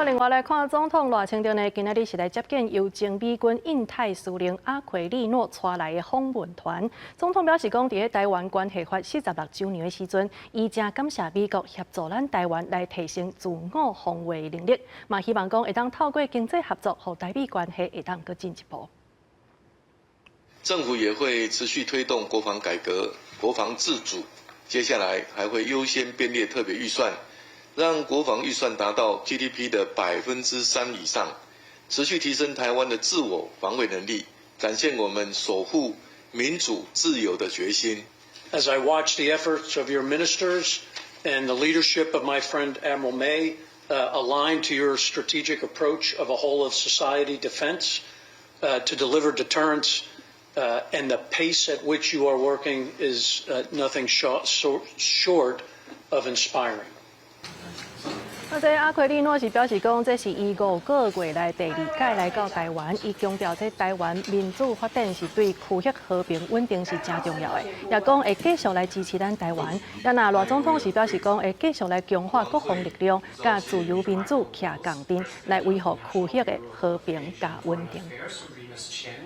另外來看，總統賴清德呢，今仔日是來接見由前美軍印太司令阿奎利諾帶來的訪問團。總統表示講，佇咧台灣關係法46週年的時陣，伊誠感謝美國協助咱台灣來提升自我防衛能力，嘛希望講會當透過經濟合作，予台美關係會當閣進一步。政府也會持續推動國防改革、國防自主，接下來還會優先編列特別預算，讓國防預算達到 GDP 的3%以上，持續提升台灣的自我防衛能力，展現我們守護民主自由的決心。 As I watch the efforts of your ministers and the leadership of my friend Admiral May, aligned to your strategic approach of a whole of society defense, to deliver deterrence, and the pace at which you are working is nothing short of inspiring. 啊，這阿奎利諾是表示講，這是伊5個月來第二擺來到台灣，伊強調這台灣民主發展是對區域和平穩定是誠重要的，也講會繼續來支持咱台灣。啊，若賴總統是表示講，會繼續來強化國防力量，佮自由民主徛仝陣，來維護區域的和平佮穩定。